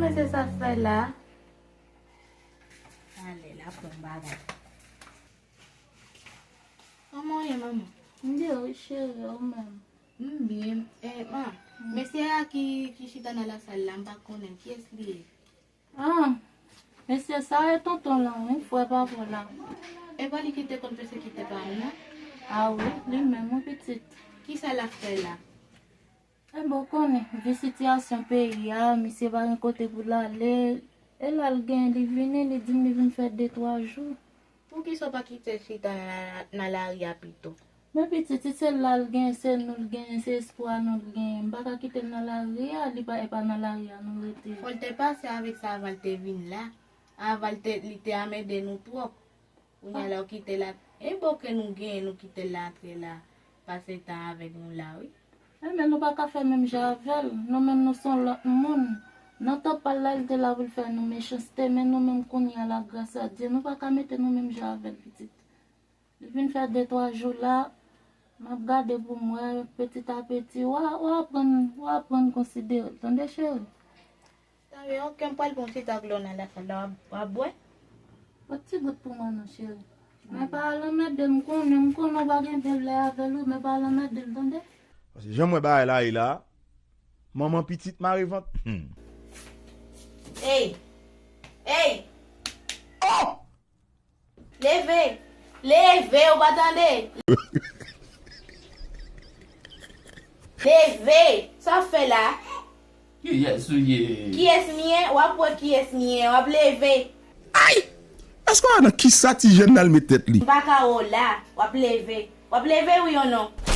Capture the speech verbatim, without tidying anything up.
Men se sa fè la. Ale, la pran bagay. Kòman w ye, manman? M byen wi, cheri, ou menm? M byen. Eh, ma, mesye a ki, ki chita nan lasal la, m pa konnen kiyès li ye. Ah, mesye sa e tonton lan wi, frè papa w la. E pa li ki te konn pèsekite pa m nan? Ah wi, li menm wi, pitit. Kisa l ap fè la? Enben, w konnen, vi sitiyasyon peyi a, misye pa gen kote pou l ale. E la l gen, li vini, li di m li vin fè de twa jou. Poukisa w pa kite l chita nan, nan lari a pito? Men pitit, si se la l gen, se nou l gen, se espwa nou l gen. M pa ka kite l nan lari a, li pa, e pa nan lari a nou rete. Fò l te pase avèk sa avan l te vin la. Avan l te, li te anmède nou twòp. Kounye a la, w kite l ap, e bon ke nou genyen, nou kite l antre la, pase tan avèk nou la, wi. Enben, nou pa ka fè menm jan avè l. Nou menm, nou se yon lòt moun. Nan tan pa l la, li te la pou l fè nou mechanste, men nou menm, kounye a la, gras a Dye, nou pa ka mete nou menm jan avè l, pitit. Li vin fè de twa jou la, m ap gade pou m wè, peti a peti, w a, w a aprann, w a aprann konsidere l, tande, cheri? Tande, oke, m pral pran ti tak dlo nan lasal la, w ap, w ap bwè? Pot ti gout pou mwen non, cheri. Men pa al anmède l, m konnen, m konnen w pa gen bèl lè avè l wi, men pa al anmède l, tande? Paske jan m wè bagay la ye la, manman pitit mare vant. Hmm. Ey! Ey! Oh! Leve! Leve, ou pa tande? Leve! Sa w ap fè la? Kiyès ou ye? Kiyès m ye? W ap wè kiyès m ye. W ap leve. Ay! Èske w wè nan kisa ti jèn nan al met tèt li? M pa ka wè w la. W ap leve. W ap leve wi ou non?